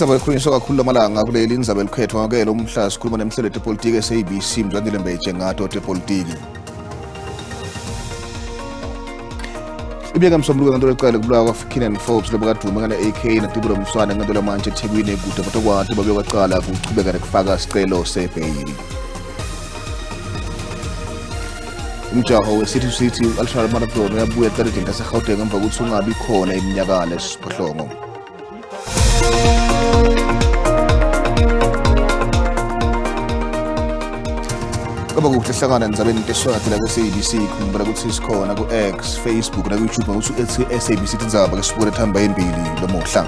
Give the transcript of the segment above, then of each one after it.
Indzaba ekhulunyiswa kakhulu lamalanga kuleli indzaba elikhethwa ngakelo umhla sikhuluma nemhlelo wepolitiki SABC Mzwandile Mbeje ngato tepolitiki. Ibeka msombuluko ngantolo ecala kubulawa kwa Keenan Forbes lobakaduma ngane AK naTiburo Mswane ngantolo manje eThekwini kude batokwathi babeyoqala ukuchubeka nekufaka isicelo sebheyili. Umjaho we-City to City Ultra Marathon uyabuya eqedeni laseGauteng emva kokuthi ungabi khona iminyaka lesiphohlongo. Kaba kuhle hlangana ndzabeni teswati la ku-SABC khumbula ukuthi sikhona ku-X, Facebook na ku-YouTube ngokuthi SABC tindzaba ke sibone thamba embili lomuhla.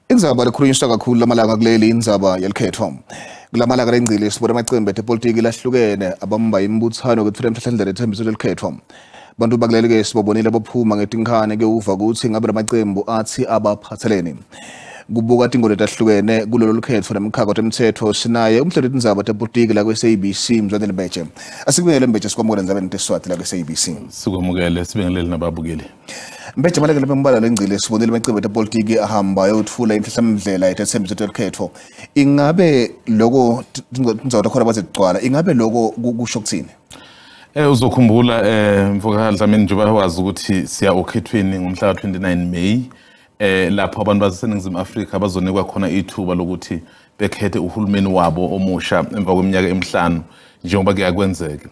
Indzaba lekhulunyiswa kakhulu lamalanga kuleli indzaba yelikhetho. Kulamalanga lengcile sibona amacembe epolitiki lahlukene abamba imibuthano kwetfula emhlahlandlela ethembiso lelikhetho. Bantu bakuleli ke sibabonile baphuma ngetinkhane ke uva ukuthi ngabe lamacembu athi abaphathelene. Kubuka tingolo letahlukene kulolu lukhetho nemkhakha wetemthetho sinaye umhleli wetindzaba tepolitiki la kwe-SABC Mzwandile Mbeje. Asikubingelele Mbeje, sikwamukele endzabeni teswati la kwe-SABC. Sikwamukele, sibingelele nababukeli. Mbeje, malekele bembala lengcile sibonile amacembu epolitiki ahamba ayotfula inhlahlamndlela yetethembiso telukhetho. Ingabe loko tindzawo takhona bathi ingabe loko kusho kuthini? Uzokhumbula mfoka Dlamini njengoba wazi ukuthi siya okhethweni ngomhla ka-29 May. Lapho abantu baseNingizimu Afrika bazonikwa khona ithuba lokuthi bekhethe uhulumeni wabo omusha emva kweminyaka emihlanu njengoba kuyakwenzeka.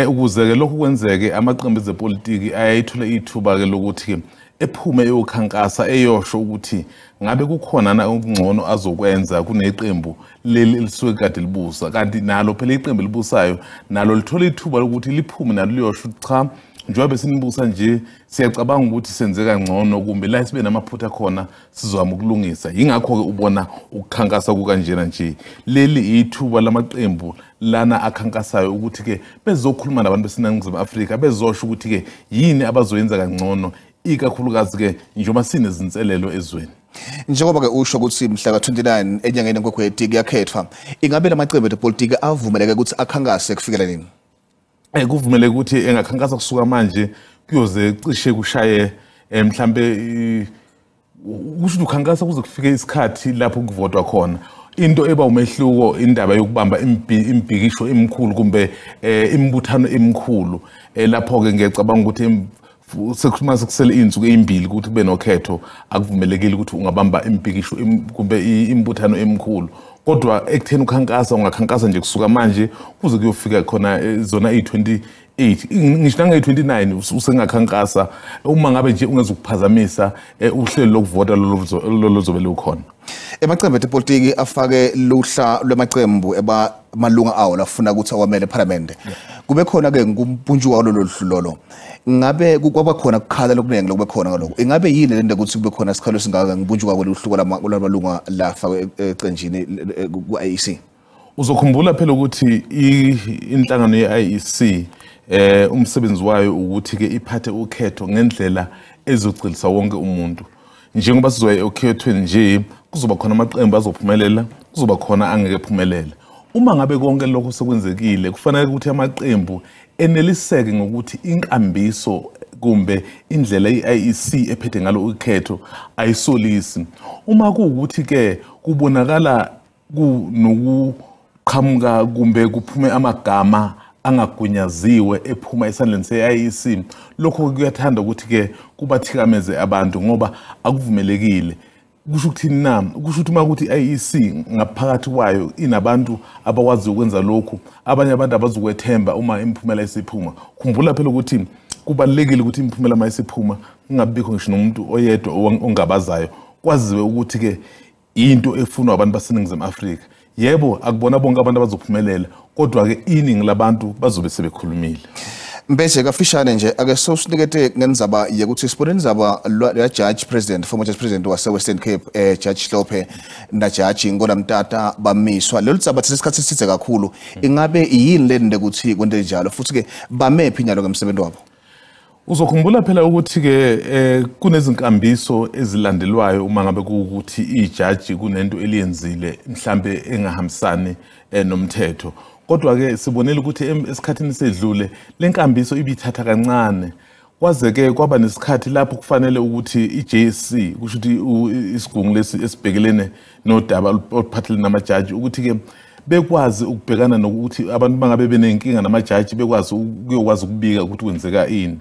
Ukuze ke lokhu kwenzeke amaqembu ezepolitiki ayayithola ithuba ke lokuthi ephume eyokhankasa eyosho ukuthi ngabe kukhona na okungcono azokwenza kuneqembu leli elisuke kade libusa, kanti nalo phela iqembu elibusayo nalo lithola ithuba lokuthi liphume nalo liyosho ukuthi cha, njengoba sinibusa nje siyacabanga ukuthi senze kangcono kumbe la sibe namaphutha khona sizozama ukulungisa. Yingakho ke ubona ukukhankasa kukanjena nje. Leli ithuba lamaqembu lana akhankasayo ukuthi ke bezokhuluma nabantu baseNingizimu Afrika bezosho ukuthi ke yini abazoyenza kangcono, ikakhulukazi ke njengoba sinezinselelo ezweni. Njengoba ke usho ukuthi mhla ka-29 enyangeni eNkwekweti kuyakhethwa, ingabe lamaqembu epolitiki avumeleke ukuthi akhankase kufikela nini? Kuvumeleke ukuthi engakhankasa kusuka manje kuyoze cishe kushaye mhlambe kusho ukuthi ukhankasa kuze kufike isikhathi lapho kuvotwa khona. Into eba umehluko indaba yokubamba imbhikisho emikhulu kumbe imibuthano emikhulu, lapho ke ngiyacabanga ukuthi sekuthuma sekusele insuku ezimbili ukuthi kube nokhetho, akuvumelekile ukuthi ungabamba imbhikisho kumbe imibuthano emikhulu. Kodwa ekutheni ukhankasa ungakhankasa nje kusuka manje kuze kuyofika khona zona i-28, ngisho nange-29 usengakhankasa uma ngabe nje ungezukuphazamisa uhlelo lokuvota lolo lukhona. Emacembu epolitiki afake luhla lwemacembu eba malunga awo lafuna ukuthi awamele eParliament. Kube khona ke ngumpuntshuka walolo lolo. Ngabe kwaba khona kukhala lokunengi lokube khona ngalokho. Ingabe yini lento ukuthi kube khona isikhalo singaka ngumpuntshuka kwelihluko lamalunga lafakwe ecenjini ku-IEC? Uzokhumbula phela ukuthi inhlangano ye-IEC umsebenzi wayo ukuthi ke iphathe ukhetho ngendlela ezogcilisa wonke umuntu. Njengoba sizoya okhethweni nje kuzoba khona amaqembu azophumelela, kuzoba khona angeke ephumelele. Uma ngabe konke lokho sekwenzekile kufanele ukuthi amaqembu eneliseke ngokuthi inkambiso kumbe indlela i-IEC ephethe ngalo ukhetho ayisolisi. Uma kuwukuthi ke kubonakala kunokuqhamuka kumbe kuphume amagama angagunyaziwe ephuma esandleni se-IEC, lokho kuyathanda ukuthi ke kubathikameze abantu ngoba akuvumelekile. Kusho ukuthini na? Kusho ukuthi uma ukuthi i-IEC ngaphakathi kwayo inabantu abakwazi ukwenza lokhu, abanye abantu abazokwethemba uma imiphumela isiphuma. Khumbula phela ukuthi kubalulekile ukuthi imiphumela uma isiphuma kungabikho ngisho nomuntu oyedwa ongabazayo, kwaziwe ukuthi ke into efunwa abantu baseNingizimu Afrika. Yebo, akubona bonke abantu abazophumelela, kodwa ke iningi labantu bazobe sebekhulumile. Mbese kafishane nje ake sosinikete ngendzaba yekuthi sibone indzaba ya Judge President, former Judge President wase Western Cape, Judge Hlophe na Judge Nkola Mtata bamiswa. Lolu dzaba isikhathi eside kakhulu. Ingabe yini le ukuthi kwente njalo futhi ke bamephi nyalo ngemsebenzi wabo? Uzokhumbula phela ukuthi ke kunezinkambiso ezilandelwayo uma ngabe kuwukuthi ijaji kunento eliyenzile mhlambe engahambisani nomthetho. Kodwa ke sibonile ukuthi esikhathini sedlule lenkambiso ibithatha kancane. Kwaze ke kwaba nesikhathi lapho kufanele ukuthi iJSC kusho ukuthi isigungu lesi esibhekelene nodaba oluphathelene namajaji ukuthi ke bekwazi ukubhekana nokuthi abantu bangabe benenkinga namajaji bekwazi ukuyokwazi ukubika ukuthi kwenzeka ini.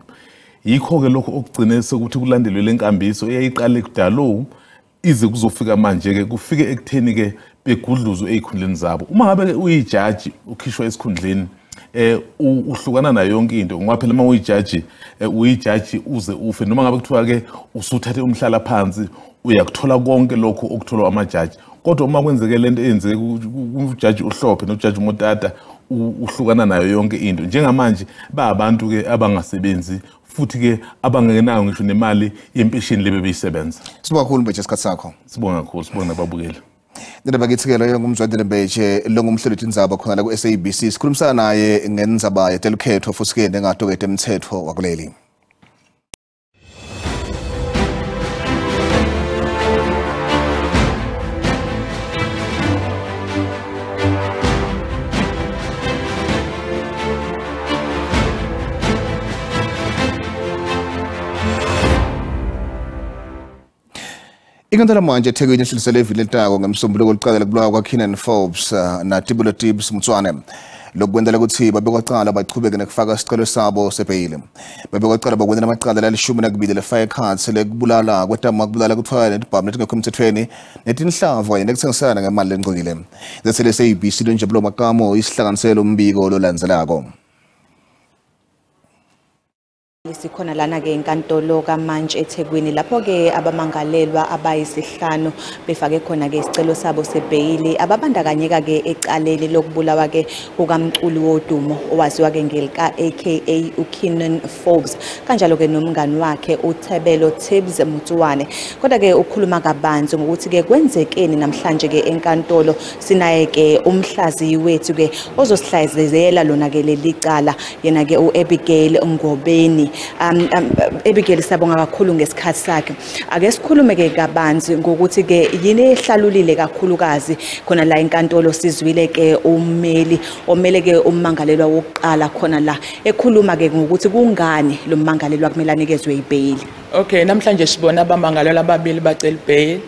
Yikho ke lokho okugcine sekuthi kulandelwe lenkambiso eyayiqale kudalo ize kuzofika manje ke kufike ekutheni ke begudluzwe ezikhundleni zabo. Uma ngabe uyijaji ukhishwa esikhundleni uhlukana nayo yonke into ngoba phela uma uyijaji uyijaji uze ufe noma ngabe kuthiwa ke usuthathe umhlala phansi uyakuthola konke lokho okutholwa amajaji. Kodwa uma kwenzeke lento eyenzeke kujaji uHlophe nojaji Motata uhlukana nayo yonke into. Njengamanje ba abantu ke abangasebenzi futhi ke abangenayo ngisho nemali yempesheni lebebeyisebenza. Sibonga kakhulu Mbeje isikhathi sakho. Sibonga kakhulu, sibonga nababukeli. Ndaba kithi ke loyo ngumzwandile Mbeje lo ngumhleli wetindzaba khona la ku SABC. Sikhulumisana naye ngendzaba yetelukhetho futhi ke nengadokete emthetho wakuleli. Inkantolo manje eThekwini ihlulisele ivili elitako ngemsombuluko oluqala kubulawa kwaKiernan Forbes na Tebello Tibz Motsoane. Lokhu kwenzela ukuthi babekwacala bachubeke nekufaka isicelo sabo sebheyili. Babekwacala bakwenzela amacala lalishumi nakubili lefire cards lekubulala kwetama kubulala kuthwala netibhamu letingekho emthethweni netinhlavu kanye nekuthengisana ngemali lengcolile. Lethele SABC Njabulo Makamo isihlanganiselo umbiko lolandzelako. Sikhona lana ke enkantolo kaMantshi eThekwini lapho ke abamangalelwa abayisihlanu befake khona ke isicelo sabo sebheyili ababandakanyeka ke ecaleni lokubulawa ke kukamculi wodumo owaziwa ke ngelika aka uKiernan Forbes kanjalo ke nomngani wakhe uTebello Tibz Motsoane. Kodwa ke ukhuluma kabanzi ngokuthi ke kwenzekeni namhlanje ke enkantolo sinaye ke umhlaziyi wethu ke ozosihlaziyela lona ke leli cala yena ke uAbigail Ngobeni. Abigail, siyabonga kakhulu ngesikhathi sakhe. Ake sikhulume ke kabanzi ngokuthi ke yini ehlalulile kakhulukazi khona la enkantolo. Sizwile ke ummeli omele ke ummangalelwa wokuqala khona la ekhuluma ke ngokuthi kungani lo mmangalelwa kumele anikezwe ibheyili. Okay, namhlanje sibona abamangalelwa ababili bacela ibheyili.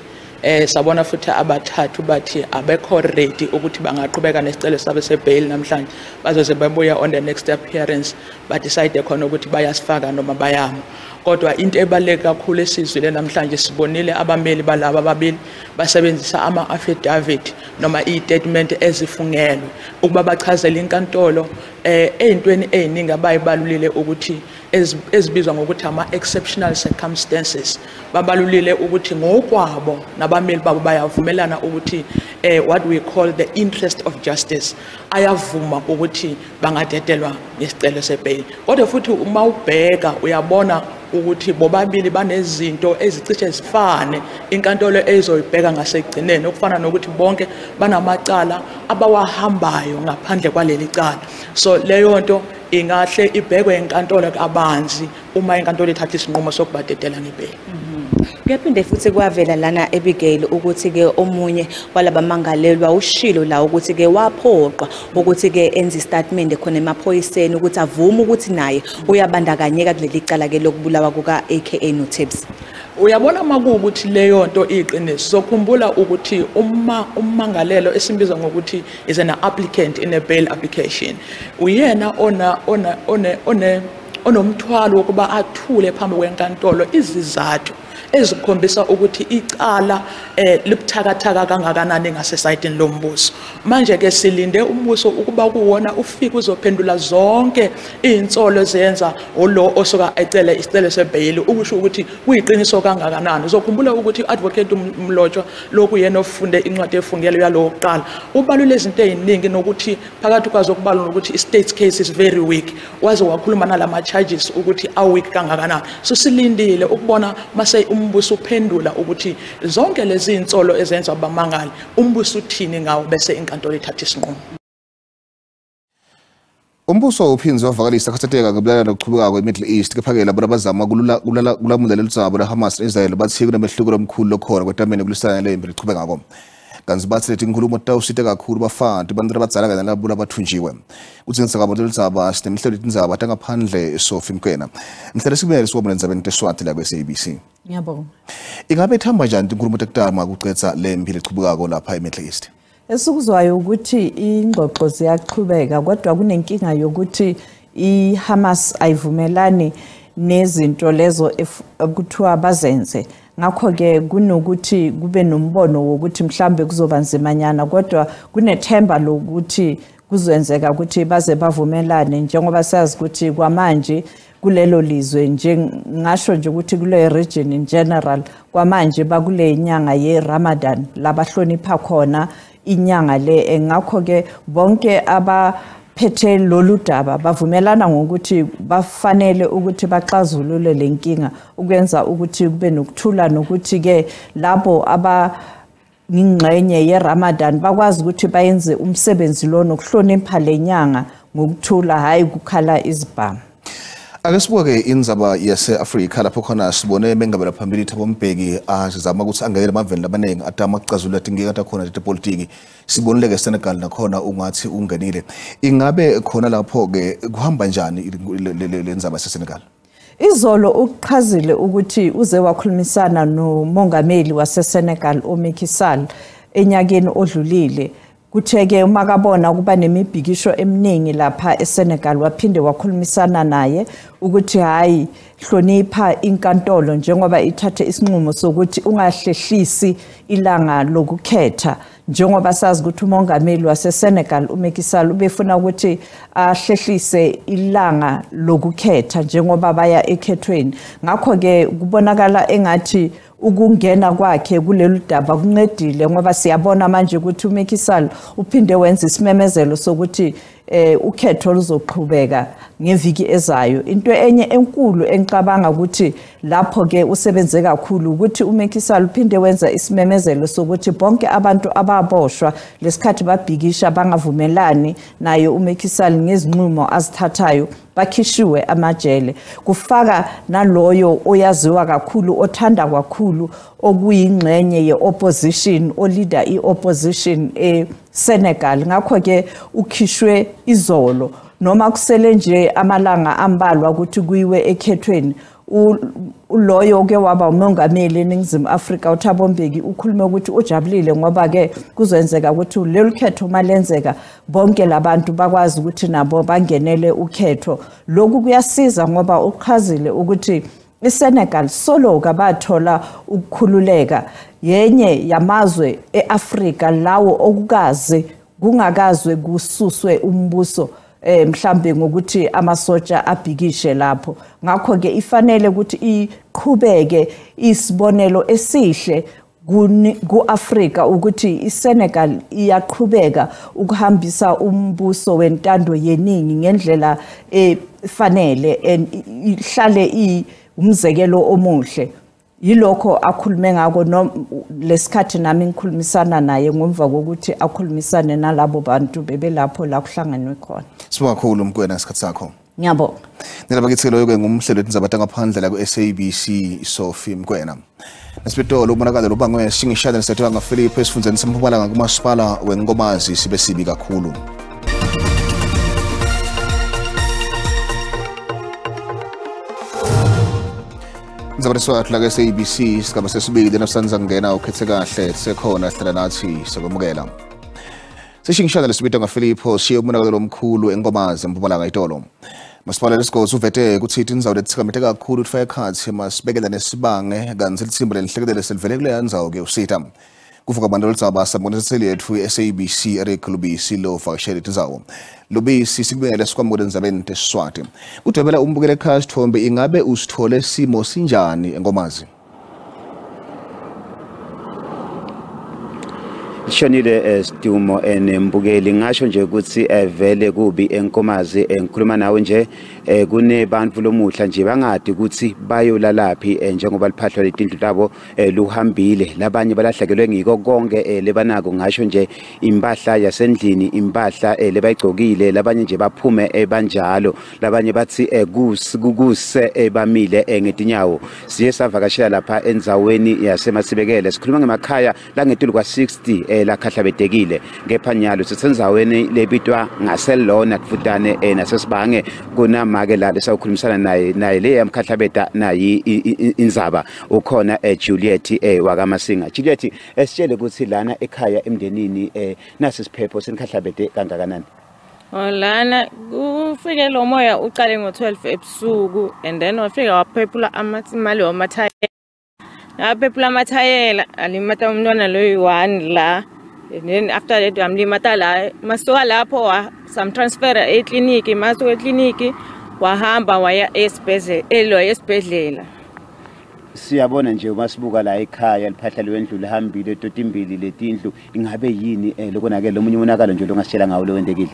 Sabona futhi abathathu bathi abekho ready ukuthi bangaqhubeka nesicelo sabo sebail namhlanje, bazoze babuya on the next appearance ba decide khona ukuthi bayasifaka noma bayama. Kodwa into ebaluleke kakhulu esizwile namhlanje, sibonile abameli balaba ababili basebenzisa ama affidavit noma i-statement ezifungelwe ukuba bachazele inkantolo eyintweni eziningi abayibalulile ukuthi ezibizwa ngokuthi ama exceptional circumstances. Babalulile ukuthi ngokwabo nabameli babo bayavumelana ukuthi what we call the interest of justice ayavuma ukuthi bangadedelwa ngesicelo sebail. Kodwa futhi uma ubheka uyabona ukuthi bobabili banezinto ezicishe zifane inkantolo ezoyibheka ngasekugcineni, okufana nokuthi bonke banamacala abawahambayo ngaphandle kwaleli cala. So leyo nto ingahle ibhekwe enkantolo kabanzi uma inkantolo ithatha isinqumo sokubadedela ngebheyili. Kuyaphinde futhi kwavela lana Abigail ukuthi ke omunye walabamangalelwa ushilo la ukuthi ke waphoqwa ukuthi ke enze istatement khona emaphoyiseni ukuthi avume ukuthi naye uyabandakanyeka kuleli cala ke lokubulawa kuka AKA noTibz. Uyabona makuwukuthi leyo nto iqiniso, sokhumbula ukuthi uma ummangalelo esimbiza ngokuthi is an applicant in a bail application, uyena ona ona one one onomthwalo wokuba athule phambi kwenkantolo izizathu ezikhombisa ukuthi icala libuthakathaka kangakanani ngasesayitini lombuso. Manje ke silinde umbuso ukuba kuwona ufike uzophendula zonke izinsolo ezenza lo osuka ecele isicelo sebheyili ukusho ukuthi kuyiqiniso kangakanani. Uzokhumbula ukuthi advocate Mlotshwa lokhu yena ofunde incwadi efungelo yalowo kuqala ubalule izinto eziningi nokuthi phakathi kwazo kubalwa nokuthi i-state case is very weak, waze wakhuluma nalama charges ukuthi a-weak kangakanani. So silindile ukubona mase umbuso uphendula ukuthi zonke lezi insolo ezenza abamangali umbuso uthini ngawo bese inkantolo ithatha isinqumo. Umbuso uphinze wavakalisa khathatheka ngobulala nokuchubeka kwe-Middle East kepha-ke labo abazama kulamula lolu dzaba lwe-Hamas ne-Israel bathi kunomehluko omkhulu lokhona kwetameni kulwisana nale mpi lichubekako. Kanti bathi leti inkhulumo tawusita kakhulu bafati abantu abadzala kanye nalabo labathunjiwe. Kuthi ngabo lolu dzaba sinemhlelo letindzaba tangaphandle Sophie Mkwena. Mhlele sikumele siwabone endzabeni teSwati la kwe-SABC. Ngiyabonga. Ingabe ithamba njani inkhulumo tekutama kucetha le mpi lechubekako lapha e-Middle East? Esukuzwayo ukuthi ingxoxo ziyaqhubeka kodwa kunenkinga yokuthi iHamas ayivumelani nezinto lezo ekuthiwa bazenze. Ngakho ke kunokuthi kube nombono wokuthi mhlambe kuzoba nzimanyana kodwa kunethemba lokuthi kuzwenzeka ukuthi baze bavumelane njengoba sazi ukuthi kwamanje kulelo lizwe nje ngasho nje ukuthi kule region in general kwamanje bakule inyanga yeRamadan labahlonipha khona inyanga le. Ngakho ke bonke abaphethe lolu daba bavumelana ngokuthi bafanele ukuthi baxazulule lenkinga ukwenza ukuthi kube nokuthula nokuthi ke labo aba ngingxenye yeRamadan bakwazi ukuthi bayenze umsebenzi lo nokuhlonipha lenyanga ngokuthula hayi kukhala izibhamu. Ake sibuke indzaba yase-Afrika lapho khona sibone mengameli phambili Thabo Mbeki azama ukuthi angenele emaveni labaningi atama ukucazulula tinkinga takhona tepolitiki. Sibonile ke Senegal nakhona ungathi ungenile. Ingabe khona lapho ke kuhamba njani le ndzaba yaseSenegal? Izolo uqhazile ukuthi uze wakhulumisana nomongameli waseSenegal uMacky Sall enyakeni odlulile. Kutheke uma kabona ukuba nemibhikisho eminingi lapha eSenegal waphinde wakhulumisana naye ukuthi hayi hlonipha inkantolo njengoba ithathe isinqumo sokuthi ungahlehlisi ilanga lokukhetha njengoba sazi ukuthi umongameli waseSenegal uMacky Sall ubefuna ukuthi ahlehlise ilanga lokukhetha njengoba baya ekhethweni. Ngakho ke kubonakala engathi ukungena kwakhe kulelu daba kuncedile ngoba siyabona manje ukuthi uMacky Sall uphinde wenza isimemezelo sokuthi ukhetho luzoqhubeka ngeviki ezayo. Into enye enkulu engicabanga ukuthi lapho ke usebenze kakhulu ukuthi uMacky Sall uphinde wenza isimemezelo sokuthi bonke abantu ababoshwa lesikhathi babhikisha bangavumelani naye uMacky Sall ngezinqumo azithathayo bakhishiwe amajele, kufaka naloyo oyaziwa kakhulu othanda kakhulu okuyingxenye ye-opposition o-leader i-opposition eSenegal. Ngakho ke ukhishwe izolo noma kusele nje amalanga ambalwa ukuthi kuyiwe ekhethweni. Uloyo ke waba umongameli eNingizimu Afrika uThabo Mbeki ukhulume ukuthi ujabulile ngoba ke kuzwenzeka ukuthi lolu khetho malenzeka bonke labantu bakwazi ukuthi nabo bangenele ukhetho. Lokhu kuyasiza ngoba uchazile ukuthi iSenegal solo kabathola ukukhululeka yenye yamazwe eAfrika lawo okukaze kungakazwe kususwe umbuso mhlambe ngokuthi amasotsha abhikishe lapho. Ngakho ke ifanele ukuthi iqhubeke isibonelo esihle ku-Afrika ukuthi iSenegal iyaqhubeka ukuhambisa umbuso wentando yeningi ngendlela efanele ihlale umzekelo omuhle. Yilokho akhulume ngako lesikhathi nami ngikhulumisana naye ngomva kokuthi akhulumisane nalabo bantu bebelapho la kuhlanganwe khona. Sibonga kakhulu Mkwena ngesikhathi sakho. Ngiyabonga. Nalaba kithi loyo ke ngumhlelo wetindzaba tangaphandle la ku-SABC Sophie Mkwena. Nesibitolo ubonakala lobangwe singishada nesathiwa ngaPhilip esifundzeni seMpumalanga kumasipala weNkomazi sibe sibi kakhulu. Ndzaba la SABC sigaba sesibili nasanza ngena ukhethe kahle sekhona hlala nathi sokwamukela. Sishingishana lesibito ngaFilipho siye umonakalo omkhulu eNkomazi eMpumalanga itolo. Masipala lesigodzi uvete kutsi tindzawo letitsikamete kakhulu tifaka ekhatsi Masibekela neSibange kantsi litsimba lenhlekelele selivele kuleya ndzawo kuyewusita. Kuvuka bantu loludzaba sabona yetfu i-SABC Eric Lubisi lovakashele tindzawo. Lubisi sikubuyele sikwamukele endzabeni teSiswati. Kudwebela umbukele ekhaya sitfombe ingabe usitfole simo sinjani eNkomazi? Shonile Sidumo nembukeli ngasho nje ukuthi vele kubi eNkomazi. Ngikhuluma nawe nje kunebantu lomuhla nje bangadi ukuthi bayolalaphi njengoba liphahlwa letindlu labo luhambile. Labanye balahlekelwe ngiko konke lebanako, ngasho nje impahla yasendlini, impahla lebayigcokile. Labanye nje baphume banjalo, labanye bathi kuse bamile ngetinyawo. Siye savakashela lapha endzaweni yaseMasibekele, sikhuluma ngemakhaya langetulu kwa 60 lakhahlabedekile. Kepha nyalo sisendzaweni lebitwa ngaselona kufutane naseSibange. Kunamake la lesawukhulumisana naye le yamkhahlabeda nayi indzaba ukhona Juliet wakaMasinga. Juliet, esitshele ukuthi lana ekhaya emndenini nasi siphepho senikhahlabede kangakanani? Lana kufike lo moya uqale ngo-12 ebusuku and then wafika waphephula imali wamathayela. Aphephula amathayela alimata umntwana loyi-1 la. And then after that wamlimata la, masuka lapho samtransfera ekliniki, masuka ekliniki wahamba waya esibhedlela. Siyabona nje uma sibuka la ekhaya liphahla lwendlu lihambile totimbili letindlu, ingabe yini lokonakele lomunye umonakalo nje longasitshela ngawo lowentekile?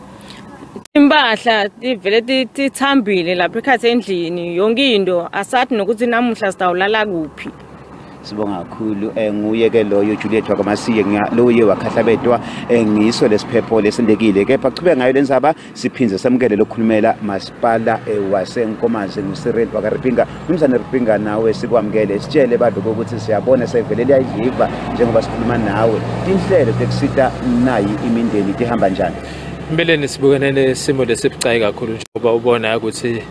Impahla tivele tithambile lapha ekhathe endlini, yonke into asathi nokuthi namuhla sitawulala kuphi. Sibonga kakhulu. Nguye ke loyo Juliet wakaMasiye loye wakhahlabedwa ngiso lesiphepho lesendekile. Kepha kuchubeka ngayo lenzaba siphindze samukele lokukhulumela masipala waseNkomazi nguCyril wakaRipinga. Mnumzane Ripinga, nawe sikwamukele, sitshele babe ukuthi siyabona sevele liyadliva njengoba sikhuluma nawe, tinhlelo tekusita nayi imindeni tihamba njani? Empeleni sibukene nesimo lesibucayi kakhulu njengoba ubona ukuthi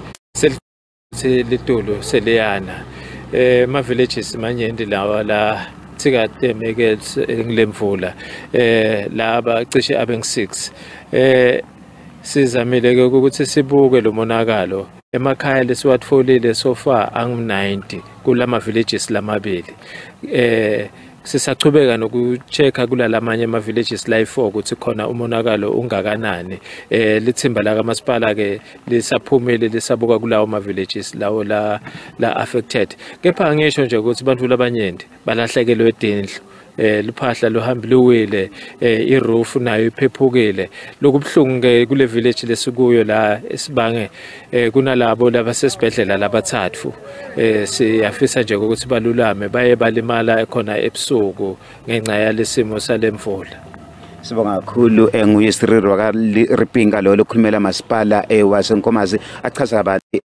selitulu seliyana ma villages manyenti lawa la thikatemeke ngilemvula laba cishe abengu 6. Sizamile ke ukuthi sibuke lo monakalo emakhaya lesiwatfolile so far angu 90 kulama villages lamabili. Sisachubeka nokuchecka kulalamanye ama villages la 4 ukuthi khona umonakalo ungakanani. Lithimba la kamasipala ke lisaphumile lisabuka kulawo ma villages lawo la affected. Kepha ngisho nje ukuthi abantu labanyenti balahlekelwe tindlu, luphahla luhamba luwile, iroof nayo iphephukile. Lokubuhlungu ke kule village lesikuyo la eSibange kunalabo labasesibhedlela labathathu. Siyafisa nje ukuthi balulame, baye balimala khona ebusuku ngenxa yalesimo salemvula. Sibonga kakhulu. Nguye Cyril wakaRipinga lo lokhulumela masipala waseNkomazi achaza kabanzi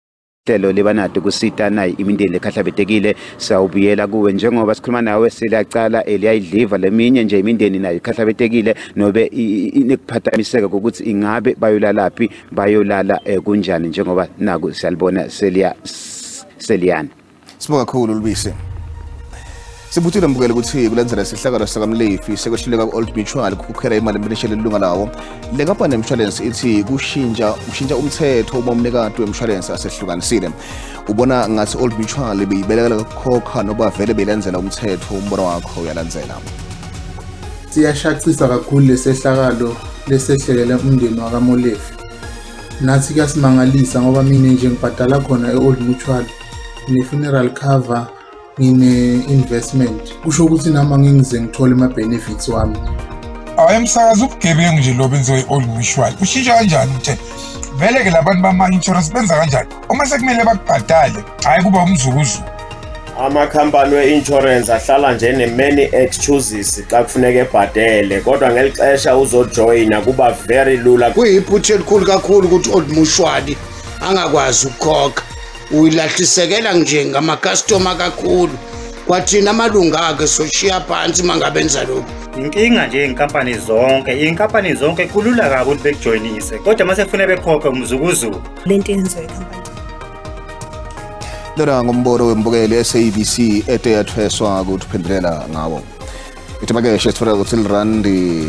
hlelo lebanado kusita nayi imindeni lekhahlabedekile. Sawubuyela kuwe njengoba sikhuluma nawe silacala eliyayidliva leminye nje imindeni nayo ikhahlabedekile nobe inekuphathamiseka ukuthi ingabe bayolalaphi, bayolala kunjani njengoba naku siyalibona seliyana. Sibonga kakhulu Lubisi. Sibutile mbukele ukuthi kulandzela sihlakalo sakaMlefi sekwehluleka ku-Old Mutual kukhokhela imali empenisheli lilunga lawo. Le nkampani yemshwalense ithi kushintsha umthetho uma umnikati wemshwalense asehlukanisile. Ubona ngathi Old Mutual beyibelekela ukukhokha noba vele beyilandzela umthetho? Umbono wakho uyalandzela. Siyashaqisa kakhulu lesehlakalo lesehlelele umndeni wakaMolefi. Nathi kuyasimangalisa ngoba mina nje ngibhadala khona e-Old Mutual ne-funeral cover, ngine-investment. Kusho ukuthi nami ngingize ngithole ama-benefits wami. Awayemsakaza ubugebengu nje lo benziwa i-Old Mutual. Ushintsha kanjani umthetho? Vele ke labantu bama-insurance benza kanjani? Uma sekumele bakubhadale, hhayi kuba umzukuzuku. Amakhampani we-insurance ahlala nje ne-many excuses xa kufuneka ebhadele, kodwa ngeli xesha uzojoyina kuba very lula. Kuyiphutha elikhulu kakhulu ukuthi Old Mutual angakwazi ukukhokha. Uyilahlisekela nje ngamakhastoma kakhulu, kwathina amalunga akhe soshiya phansi mangabenza lokhu. Inkinga nje inkampani zonke kulula kabi ukuthi bekujoyinise, kodwa mase kufanele bekhokhe umzukuzuku. Lento yenziwa inkampani. Lona ngumbono wembukeli SABC ete yathweswa ukuphendulela ngawo. Itimakeshe sithola ukuthi lirandi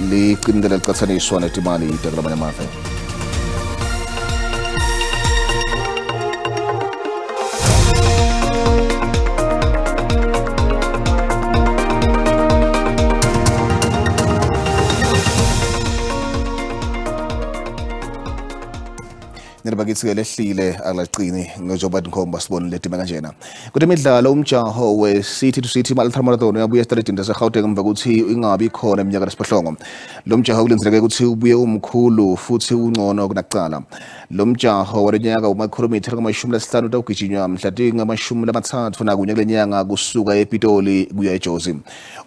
liqinile licathaniswa netimali tekulabanye amave. bakithi ke lehlile akulaqini njengoba inkhomba sibone letima kanjena. Kutemidlalo umjaho we City to City Ultra Marathon uyabuya esitaladini saseGauteng emva kokuthi ingabi khona eminyaka lesiphohlongo. Lo mjaho kulindeleke ukuthi ubuye umkhulu futhi ungcono kunakuqala. Lo mjaho walonyaka umakhilomitha angama-50 utawugijinywa mhla tingu-31 kulenyanga kusuka ePitoli kuya eJozi.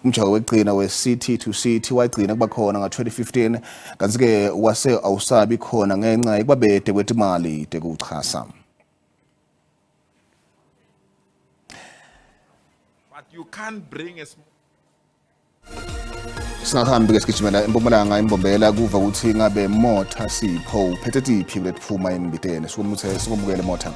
Umjaho wekugcina we City to City wagcina kuba khona nga-2015 kanti ke wase awusabi khona ngenxa yokwabede kwetimali tekuchasa. But you can't bring a Singahambi ke sigijimela eMpumalanga eMbombela kuva ukuthi ngabe Motha Sipho uphethe tiphi kuletiphuma embitene. Sikumuthe sikumukele Motha.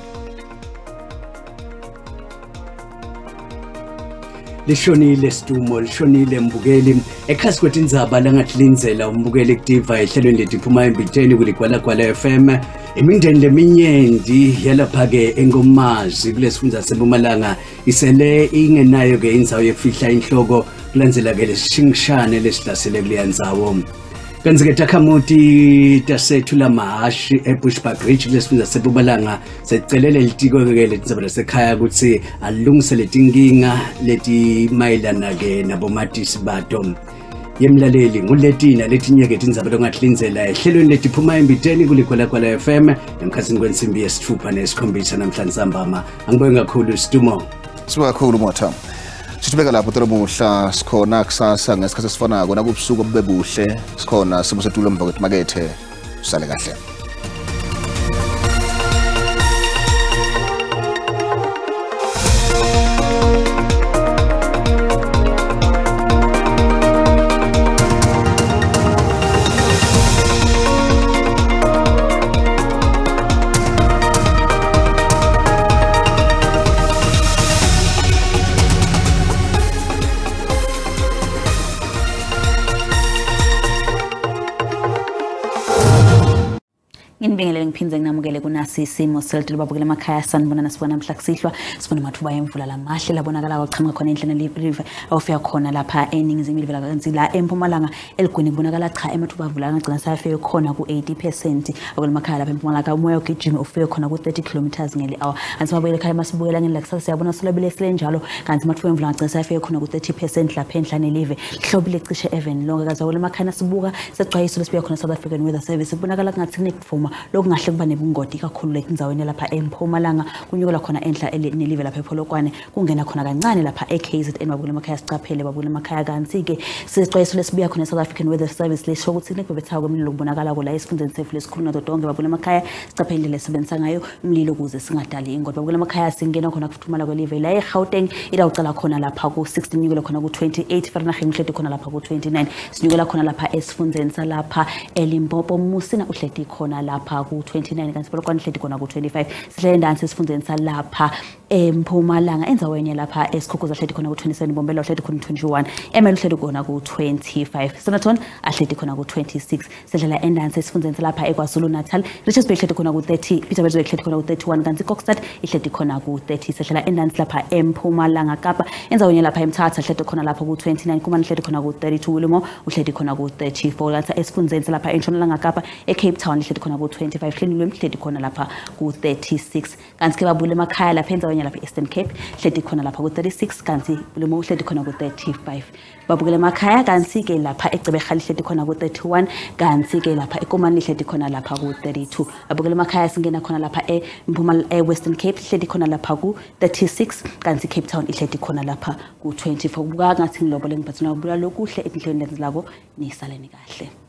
Lishonile Sidumo, lishonile mbukeli ekhasi kwetindzaba langatlindzela umbukeli kutiva ehlelweni letiphuma embiteni kuligwalagwala FM. Imindeni leminyenti yalapha-ke eNkomazi kulesifundza seMpumalanga isele ingenayo-ke indzawo yekufihla inhloko kulandzela-ke lesishingishane lesihlasele kuleya ndzawo. Kanti-ke takhamuti tasethu lamahashi eBushbuck Ridge kulesifundza seMpumalanga secelele litiko-ke letindzaba lasekhaya kutsi alungise letinkinga letimayelana-ke nabomatisi bato. Yemlaleli nguleti naletinye-ke tindzaba longatlindzela ehlelweni letiphuma embiteni kuligwalagwala FM emkhatsini kwensimbi yesitfupha nesikhombisa namhlanje sambama. Angibonge kakhulu Sidumo. Sibonga kakhulu Motha. Sithubeka lapho tolomuhla sikhona kusasa ngesikhathi esifanako nakubusuku bube buhle sikhona simo setulu emva kwetimakethe. Usale kahle. Nginibingelele ngiphindze nginamukele kunasi isimo selitulu babukele emakhaya sanibonana sibona namhla kusihlwa sibona amathuba emvula lamahle labonakala aqhamuka khona enhleni live awufika khona lapha eNingizimu livela kanti la eMpumalanga eligwini kubonakala cha amathuba avula angagcina sayafike khona ku-80% akulemakhaya lapha eMpumalanga umoya ugijima ufike khona ku-30 km ngeli hour. Kanti mabuyele ekhaya masibukela ngendlela kusasa siyabona solobile silenjalo kanti amathuba emvula angagcina sayafike khona ku-30% lapha enhlane live hlobile cishe even lonke kaze akulemakhaya sibuka secwayiso lesibuya khona South African Weather Service kubonakala kungathi kunekuvuma lokungahle kuba nebungoti kakhulu etindzaweni lapha eMpumalanga kunyukela khona enhla nelive lapha ePolokwane kungena khona kancane lapha eKZN babukele emakhaya sicaphele babukele emakhaya. Kanti-ke sicwayiso lesibuya khona South African Weather Service lesho ukuthi kunekubhebhetheka kwemililo kubonakala la esifundeni sethu lesikhulu nato tonke babukele emakhaya sicaphele indlela esebenzisa ngayo umlilo ukuze singadali ingoti. Babukele emakhaya singena khona kufuthumala kwelive la eGauteng itawucala khona lapha ku-16 nyukela khona ku-28 Vereeniging uhleti khona lapha ku-29 sinyukela khona lapha esifundeni salapha eLimpopo Musina uhleti khona lapha ku-29 kanti Polokwane ihleti khona ku-25 sihlele ndansi esifundeni salapha eMpumalanga endzaweni lapha eSikhukhuza ahleti khona ku-27 Bombela uhleti khona ku-21 Emelo uhleti khona ku-25 Standerton ahleti khona ku-26 sidlela endansi esifundeni salapha eKwaZulu Natal Richards Bay ihleti khona ku-30 Pietermaritzburg ihleti khona ku-31 kanti Kokstad ihleti khona ku-30 sidlela endansi lapha eMpumalanga Kapa endzaweni lapha eMthatha ahleti khona lapha ku-29 Kumani ihleti khona ku-32 Willowmore uhleti khona ku-34 kanti esifundeni salapha eNtshonalanga Kapa eCape Town ihleti khona ku-25 Hlenilwe ihleti khona lapha ku-36 kanti ke babule emakhaya lapha endzaweni lapha Eastern Cape ihleti khona lapha ku-36 kanti Bulemo uhleti khona ku-35 babukele emakhaya kanti ke lapha eGqeberha ihleti khona ku-31 kanti ke lapha eKomani ihleti khona lapha ku-32 babukele emakhaya singena khona lapha eMpumalanga eWestern Cape ihleti khona lapha ku-36 kanti Cape Town ihleti khona lapha ku-24. Kubuka ngathi ngilobole ngiphathina kubula lokuhle etinhlelweni lako nisaleni kahle.